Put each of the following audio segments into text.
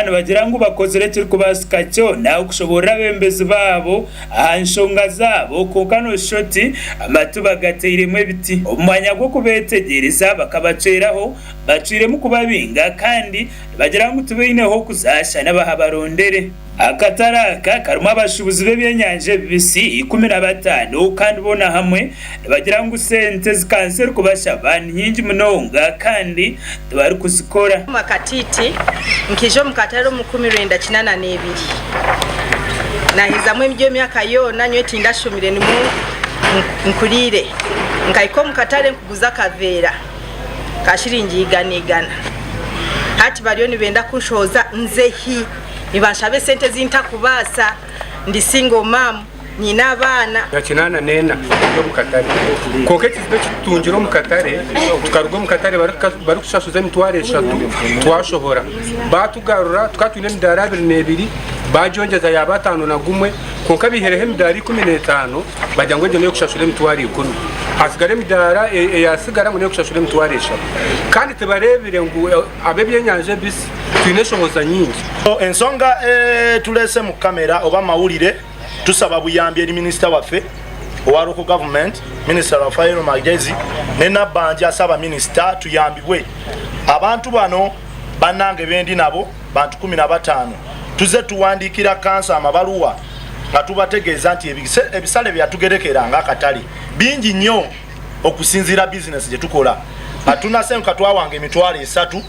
nibagira ngu bakozire ekirikubaasika kyona okushoboorora abeebembezi baabo aha nshonga zaabo kwonka nooshusha oti amatu bagateiremu ebiti. Omu mwanya gw'okubeetegyereza bakabacweraho, bacwiremu kubabinga kandi nibagira ngu tibaine h'okuza shana bahabarondere. Akatare aka karimu abashuubuzi b'ebyenyanja ebibisi 15 kandi boona hamwe nibagira ngu sente ezi kanso erikubashaba ni nyingi munonga kandi tibarikuzikora. Akatiiti, Nkaija omu katare omu 1982. Naahezamu egyo emyaka yoona nyowe tindashomire nimwo nkuriire. Nkahika omu katare nkuguza akaveera ka shiringi 100. Hati bariyo nibenda kunshohoza nze hi? Nibanshaba esente ezi ntakubaasa. Ndi single mum, nyine abaana. Na 84 turi omu katare. Kwonka ekizibu eki tutungire omu katare, tukaruga omu katare barikutushashuza 30,000 twashohora. Baatugarura tukaba twine emidaara 22, baagyongyeza yaaba 51, kwonka baihireho emidaara 15 bagira ngu egyo n'ey'okushashura 10,000. Haatsigara emidaara eyaasigara ngu n'ey'okushashura 30,000. Kandi tibareebire ngu ab'ebyenyanja ebisi twine eshohoza nyingi. Ensonga etuleese mu kamera oba mawulire tusaba buyambi eri minisita waffe owa local government Minisita Raphael Magyezi ne Nabbanja Ssaabaminisita tuyambibwe. Abantu bano bannange bendi nabo bantu 15 tuzze tuwandiikira kkanso amabaluwa nga tubategeeza nti ebisale byeyatugerekera ng'akatale bingi nnyo okusinziira bizinesi gye tukola nga tunasenguka twawanga 30,000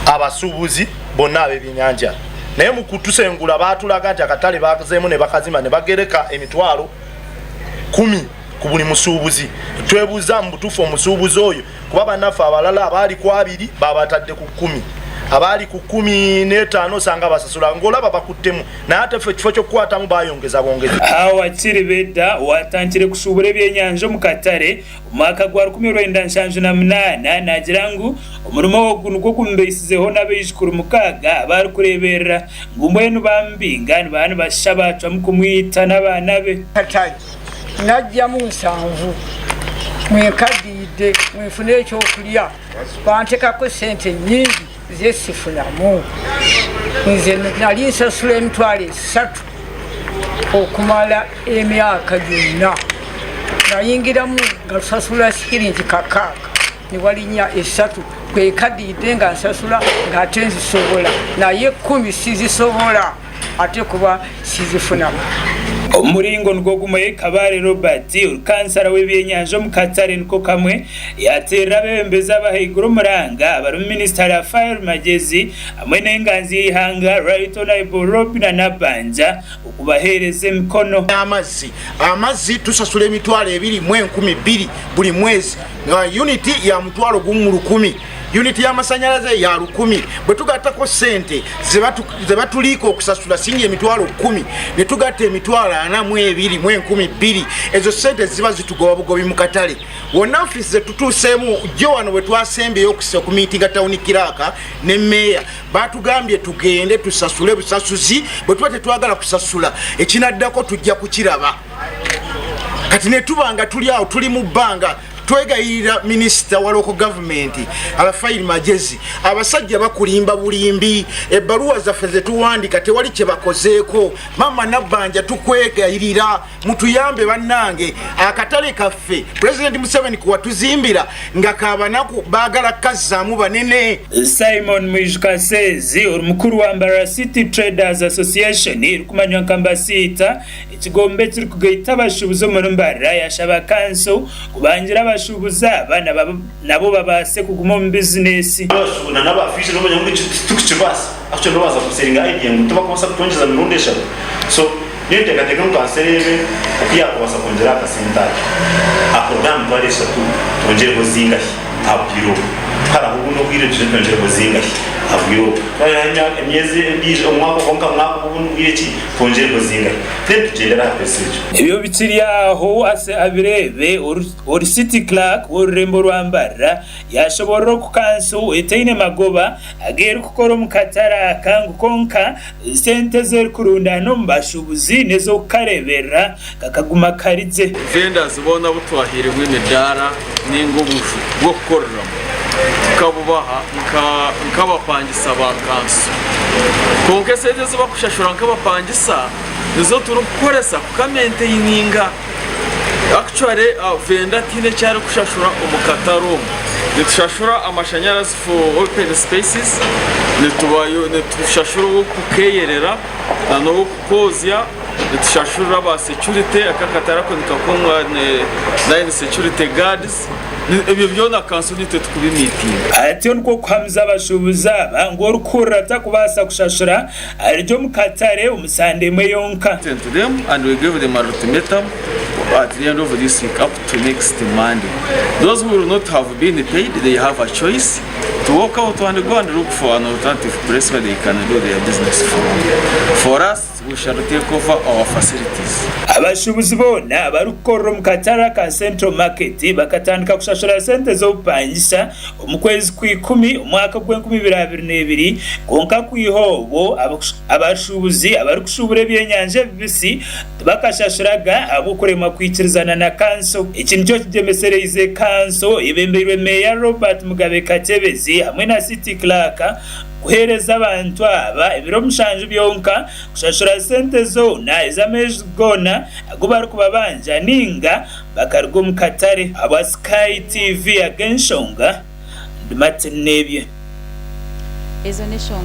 abasuubuzi bonna ab'ebyenyanja naye mu kutusengula baatulaga nti akatale bazeemu ne bakazimba ne bagereka 10,000 ku buli musuubuzi. Twebuuza mu butuufu omusuubuzi oyo kuba bannaffe abalala abaali ku abiri babatadde ku kkumi abaali ku 15 osanga basasula ng'olaba bakuttemu naye ate ffe ekifo ky'okukwatamu bayongeza bwongezi. Hawa Kiribedda owatandikire kushuubura ebyenyanja omu katare omu mwaka gwa 1978 naagira ngu omurimo ogu nigwo gumubeisizeho n'abaijukuru mukaaga abu arikureeberera ngu mbwenu baamubinga nibaba nibashusha baacwamu kumwita n'abaana be. Katale Naggyamu nsanvu mwenkaddiidde mwenfuna ekyokulya bantekako ssente nnyingi ze sifunamu. Nze nali nsasula 30,000 okumala emyaka gyonna. Nayingiramu nga tusasula siringi kakaaga ne walinnya esatu kwekaddiidde nga nsasula ng'ate nzisobola naye ekkumi sizisobola. ate kuba sizifunamu. Omu muringo nigwo gumwe, Kabare Robert, ori kansara w'ebyenyanja omu katare niko kamwe, yaateerera abeebembezi abahaiguru omuranga abarimu Minisita Raphael Magyezi hamwe n'enganzi y'eihanga Right Honourable Robinah Nabbanja okubaheereza emikono. Amazzi, Amazzi tusasula 22,200 buli mwezi nga unit ya 10,100. Unit y'amasanyalaze ya 1,000. Bwe tugattako ssente ze batuliika okusasula singa 10,000 ne tugatta 42,200, ezo ssente ziba zitugoba bugobi mu katale. Wonna ofiisi ze tutuuseemu jjo wano bwe twasembyeyo okumiitinga tawuni kiraaka ne meeya, batugambye tugende tusasule busasuzi, bwe tuba tetwagala kusasula ekinaddako tujja kukiraba. Kati ne tuba nga tuli awo tuli mu bbanga. Twegayirira minisita wa local government Rafael Magyezi, abasajja bakulimba bulimbi, ebbaluwa zaffe zetuwandika tewali kyebakozeeko. Mama Nabbanja tukwegayirira mutuyambe bannange, akatale kaffe President Museveni kuwatuzimbira nga kabanaku baagala kazzaamu banene. Simon Mwijukasezi ori mukuru wa Mbarara City Traders Association erikumanywa nka Mbasiita, Ekigombe ekirikugaita abashuubuzi omuri Mbarara yashaba kanso kubangira abashuubuzi aba nabo babaase kuguma omu bizinesi. Abashuubuzi na aba fisher nomanya ngu eki titukukibaasa actually nobaasa kuselinga idea ngu tibakubaasa kutwongyeza mirundi eshatu so nyowe ninteekateeka ngu kanso ereebe oku yaakubaasa kwongyera aha kasente ako akuruga aha 30,000 twongyereho zingahi aha bwire obu haraho obundi obwire twije twongyereho zingahi aha bwire obu twahika emyezi endiijo omwaka ogwo nka mwaka obundi bwire ki Twongyereho zingahi? Then tugyendere aha pesa egyo. Ebyo bikiri aho, Ase Abireebe, ori City Clerk w'orurembo rwa Mbarara yashoborora oku kanso etaine magoba agu erikukora omu katare aka ngu kwonka sente ezi erikurundaana omu bashuubuzi n'ez'okukareeberera kakaguma kari gye. Vendors boona abu twahairemu emidaara ninga obuju bw'okukoreramu. Tukabubaha nk'abapangisa ba kanso. Konka esente ezi bakushashura nk'abapangisa nizo turikukoresa kukamaintaininga. Actually, vendor tiine eki arikushashura omu katare omu. Nitushashura amashanyarazi for open spaces, nitubayo nitushashura ow'okukeyerera na n'ow'okukozya, nitushashurira aba security. Aka akatare ako nikakomwa nine security guards. Ebyo byona kanso nitwe tukubimiitinga. Atyo nikwo kuhamiza abashuubuzi aba ngu orikuhurira takubaasa kushashura ari omu katare omu sande emwe yonka. To them, and we give them an ultimatum at the end of this week up to next Monday. Those who will not have been paid, they have a choice to walk out and go and look for an alternative place where they can do their business from. For us, we shall take over our facilities. Abashuubuzi boona abarikukorera omu katare aka Central Market bakatandika kushashura sente z'obupangisa omu kwezi kw'ikumi omwaka gw'e2022. Kwonka kwiha obwo abashuubuzi abarikushuubura ebyenyanja ebibisi tibakashashuraga ahabw'okuremwa kwikirizana na kanso. Eki nikyo kigyemesereize kanso ebembeirwe meeya Robert Mugabe Katebezi hamwe na city clerk kuheereza abantu aba ebiro 7 byonka kushashura sente zoona ez'ameezi goona agu barikubabanja ninga bakaruga omu katare. Aba Sky TV ag'enshonga, ndi Martin Nebye. Ezo n'enshonga.